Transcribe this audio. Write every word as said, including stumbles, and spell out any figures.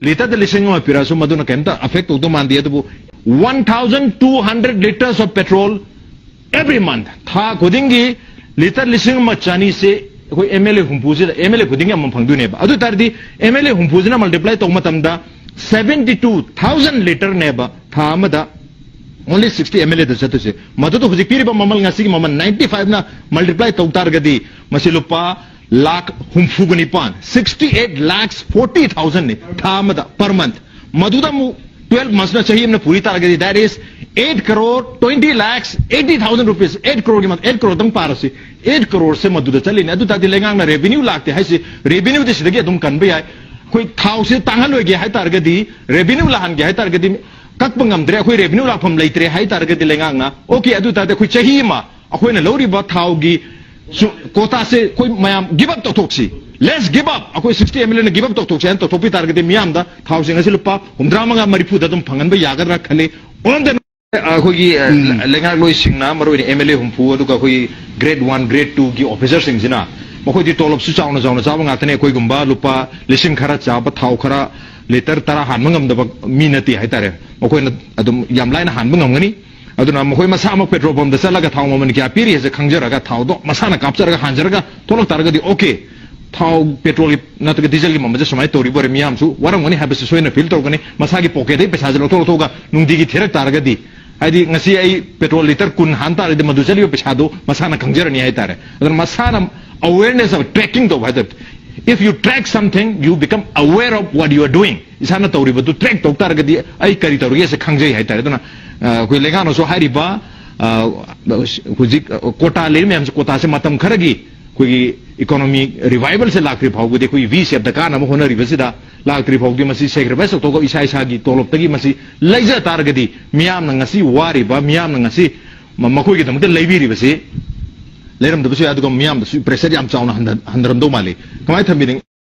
ꯂꯤꯇꯔꯗ ꯂꯤꯁꯤꯡ ꯑꯃ ꯄꯤꯔꯛꯑꯁꯨ ꯃꯗꯨꯅ ꯀꯩꯝꯇ affect ꯇꯧꯗꯧ ꯃꯥꯟꯗꯦ꯫ ꯑꯗꯨꯕꯨ one thousand two hundred liters of petrol every month, ꯊꯥ ꯈꯨꯗꯤꯡꯒꯤ ꯂꯤꯇꯔ ꯂꯤꯁꯤꯡ ꯑꯃ ꯆꯅꯤꯁꯦ ꯑꯩꯈꯣꯏ M L A ꯍꯨꯝꯐꯨꯁꯤꯗ, M L A ꯈꯨꯗꯤꯡꯒꯤ ꯑꯃꯃꯝ ꯐꯪꯗꯣꯏꯅꯦꯕ꯫ ꯑꯗꯨ ꯑꯣꯏ ꯇꯥꯔꯗꯤ M L A ꯍꯨꯝꯐꯨꯁꯤꯅ multiply ꯇꯧꯕ ꯃꯇꯝꯗ seventy two thousand literꯅꯦꯕ ꯊꯥ ꯑꯃꯗ꯫ Only sixty M L Aꯗ ꯆꯠꯇꯣꯏꯁꯦ꯫ ꯃꯗꯨꯗ ꯍꯧꯖꯤꯛ ꯄꯤꯔꯤꯕ ꯃꯃꯜ, ꯉꯁꯤꯒꯤ ꯃꯃꯜ ninety fiveꯅ multiply ꯇꯧ ꯇꯥꯔꯒꯗꯤ ꯃꯁꯤ ꯂꯨꯄꯥ ꯂꯥꯈ ꯍꯨꯝꯐꯨꯒ ꯅꯤꯄꯥꯟ, sixty eight lakhs forty thousandꯅꯤ ꯊꯥ ꯑꯃꯗ, per month꯫ ꯃꯗꯨꯗ ꯑꯃꯨꯛ twelve monthsꯅ, ꯆꯍꯤ ꯑꯃꯅ ꯄꯨꯔꯤ ꯇꯥꯔꯒꯗꯤ, that is eight crore twenty lakhs eighty thousand rupees, eight crore, eight crore ꯇꯪ ꯄꯥꯔꯁꯤ, eight croreꯁꯦ ꯃꯗꯨꯗ ꯆꯠꯂꯤꯅꯤ꯫ ꯑꯗꯨ ꯇꯥꯔꯗꯤ ꯂꯩꯉꯥꯛꯅ revenue ꯂꯥꯛꯇꯦ ꯍꯥꯏꯁꯤ, revenueꯗꯤ ꯁꯤꯗꯒꯤ ꯑꯗꯨꯝ ꯀꯟꯕ ꯌꯥꯏ꯫ ꯑꯩꯈꯣꯏ ꯊꯥꯎꯁꯦ ꯇꯥꯡꯍꯜꯂꯣꯏꯒꯦ ꯍꯥꯏ ꯇꯥꯔꯒꯗꯤ, revenue ꯂꯥꯛꯍꯟꯒꯦ ꯍꯥꯏ ꯇꯥꯔꯒꯗꯤ, ꯀꯛꯄ ꯉꯝꯗ꯭ꯔꯦ, ꯑꯩꯈꯣꯏ revenue ꯂꯥꯛꯐꯝ ꯂꯩꯇ꯭ꯔꯦ ꯍꯥꯏ ꯇꯥꯔꯒꯗꯤ ꯂꯩꯉꯥꯛꯅ, okay, ꯑꯗꯨ ꯇꯥꯔꯗꯤ ꯑꯩꯈꯣꯏ ꯆꯍꯤ ꯑꯃ ꯑꯩꯈꯣꯏꯅ ꯂꯧꯔꯤꯕ ꯊꯥꯎꯒꯤ ꯁꯨ-, quotaꯁꯦ ꯑꯩꯈꯣꯏ ꯃꯌꯥꯝ give up ꯇꯧꯊꯣꯛꯁꯤ, let's give up, ꯑꯩꯈꯣꯏ sixty M L Aꯅ give up ꯇꯧꯊꯣꯛꯁꯤ ꯍꯥꯏꯅ ꯇꯧꯊꯣꯛꯄꯤ ꯇꯥꯔꯒꯗꯤ ꯃꯤꯌꯥꯝꯗ ꯊꯥꯎꯁꯦ ꯉꯁꯤ ꯂꯨꯄꯥ ꯍꯨꯝꯗ꯭ꯔꯥ ꯃꯉꯥ ꯃꯔꯤꯐꯨꯗ ꯑꯗꯨꯝ ꯐꯪꯍꯟꯕ ꯌꯥꯒꯗ꯭ꯔꯥ ꯈꯜꯂꯤ꯫ On the ꯑꯩꯈꯣꯏꯒꯤ, ꯑ, ꯎꯝ꯫ ꯂꯩꯉꯥꯛꯂꯣꯏꯁꯤꯡꯅ, ꯃꯔꯨꯑꯣꯏꯅ M L A ꯍꯨꯝꯐꯨ, ꯑꯗꯨꯒ ꯑꯩꯈꯣꯏꯒꯤ grade one, grade twoꯒꯤ officerꯁꯤꯡꯁꯤꯅ, ꯃꯈꯣꯏꯗꯤ ꯇꯣꯂꯣꯞꯁꯨ ꯆꯥꯎꯅ ꯆꯥꯎꯅ ꯆꯥꯕ ꯉꯥꯛꯇꯅꯦ꯫ ꯑꯩꯈꯣꯏꯒꯨꯝꯕ ꯂꯨꯄꯥ ꯂꯤꯁꯤꯡ ꯈꯔ ꯆꯥꯕ, ꯊꯥꯎ ꯈꯔ ꯂꯤꯇꯔ ꯇꯔꯥ ꯍꯥꯟꯕ ꯉꯝꯗꯕ ꯃꯤ ꯅꯠꯇꯦ ꯍꯥꯏꯇꯥꯔꯦ꯫ ꯃꯈꯣꯏꯅ ꯑꯗꯨꯝ ꯌꯥꯝ ꯂꯥꯏꯅ ꯍꯥꯟꯕ ꯉꯝꯒꯅꯤ꯫ ꯑꯗꯨꯅ ꯃꯈꯣꯏ ꯃꯁꯥꯃꯛ petrol pumpꯇ ꯆꯠꯂꯒ ꯊꯥꯎ ꯃꯃꯜ ꯀꯌꯥ ꯄꯤꯔꯤ ꯍꯥꯏꯁꯦ ꯈꯪꯖꯔꯒ, ꯊꯥꯎꯗꯣ ꯃꯁꯥꯅ ꯀꯥꯞꯆꯔꯒ ꯍꯥꯟꯖꯔꯒ ꯊꯣꯛꯂꯛ ꯇꯥꯔꯒꯗꯤ, okay, ꯊꯥꯎ, petrolꯒꯤ ꯅꯠꯇ꯭ꯔꯒ dieselꯒꯤ ꯃꯃꯜꯁꯦ ꯁꯨꯃꯥꯏꯅ ꯇꯧꯔꯤꯕ ꯑꯣꯏꯔꯦ, ꯃꯤꯌꯥꯝꯁꯨ ꯋꯥꯔꯝꯒꯅꯤ ꯍꯥꯏꯕꯁꯤ ꯁꯣꯏꯗꯅ feel ꯇꯧꯔꯛꯀꯅꯤ꯫ ꯃꯁꯥꯒꯤ pocketꯇꯒꯤ ꯄꯩꯁꯥꯁꯦ ꯂꯧꯊꯣꯛ ꯂꯧꯊꯣꯛꯑꯒ ꯅꯨꯡꯇꯤꯒꯤ ꯊꯤꯔꯛ ꯇꯥꯔꯒꯗꯤ, ꯍꯥꯏꯗꯤ ꯉꯁꯤ ꯑꯩ petrol litre ꯀꯨꯟ ꯍꯥꯟ ꯇꯥꯔꯒꯗꯤ ꯃꯗꯨ ꯆꯠꯂꯤꯕ ꯄꯩꯁꯥꯗꯣ ꯃꯁꯥꯅ ꯈꯪꯖꯔꯅꯤ ꯍꯥꯏꯇꯥꯔꯦ꯫ ꯑꯗꯨꯅ ꯃꯁꯥꯅ awareness of tracking ꯇꯧꯕ ꯍꯥꯏꯇꯥꯔꯦ꯫ If you track something, you become aware of what you are doing. ꯏꯁꯥꯅ ꯇꯧꯔꯤꯕꯗꯨ track ꯇꯧ ꯇꯥꯔꯒꯗꯤ ꯑꯩ ꯀꯔꯤ ꯇꯧꯔꯤꯒꯦꯁꯦ ꯈꯪꯖꯩ ꯍꯥꯏꯇꯥꯔꯦ꯫ ꯑꯗꯨꯅ, ꯑ, ꯑꯩꯈꯣꯏ ꯂꯩꯉꯥꯛꯅꯁꯨ ꯍꯥꯏꯔꯤꯕ, ꯑ, ꯍꯧꯖꯤꯛ, ꯑ, quota ꯂꯩꯔꯤ ꯃꯌꯥꯝꯁꯦ, quotaꯁꯦ ꯃꯇꯝ ꯈꯔꯒꯤ ꯑꯩꯈꯣꯏꯒꯤ economy revivalꯁꯦ ꯂꯥꯛꯇ꯭ꯔꯤ ꯐꯥꯎꯕꯗꯤ, ꯑꯩꯈꯣꯏꯒꯤ V shapeꯇ ꯀꯥꯅꯕ ꯍꯣꯠꯅꯔꯤꯕꯁꯤꯗ ꯂꯥꯛꯇ꯭ꯔꯤ ꯐꯥꯎꯗꯤ ꯃꯁꯤ sacrifice ꯇꯧꯊꯣꯛꯑꯒ ꯏꯁꯥ ꯏꯁꯥꯒꯤ ꯇꯣꯂꯣꯞꯇꯒꯤ ꯃꯁꯤ ꯂꯩꯖ ꯇꯥꯔꯒꯗꯤ, ꯃꯤꯌꯥꯝꯅ ꯉꯁꯤ ꯋꯥꯔꯤꯕ, ꯃꯤꯌꯥꯝꯅ ꯉꯁꯤ ꯃ-, ꯃꯈꯣꯏꯒꯤꯗꯃꯛꯇ ꯂꯩꯕꯤꯔꯤꯕꯁꯤ ꯂꯩꯔꯝꯗꯕꯁꯨ ꯌꯥꯏ꯫ ꯑꯗꯨꯒ ꯃꯤꯌꯥꯝꯗꯁꯨ pressure ꯌꯥꯝ ꯆꯥꯎꯅ ꯍꯟꯊ-, ꯍꯟꯊꯔꯝꯗꯧ ꯃꯥꯜꯂꯤ꯫ ꯀꯃꯥꯏꯅ ꯊꯝꯕꯤꯅꯤꯡ-?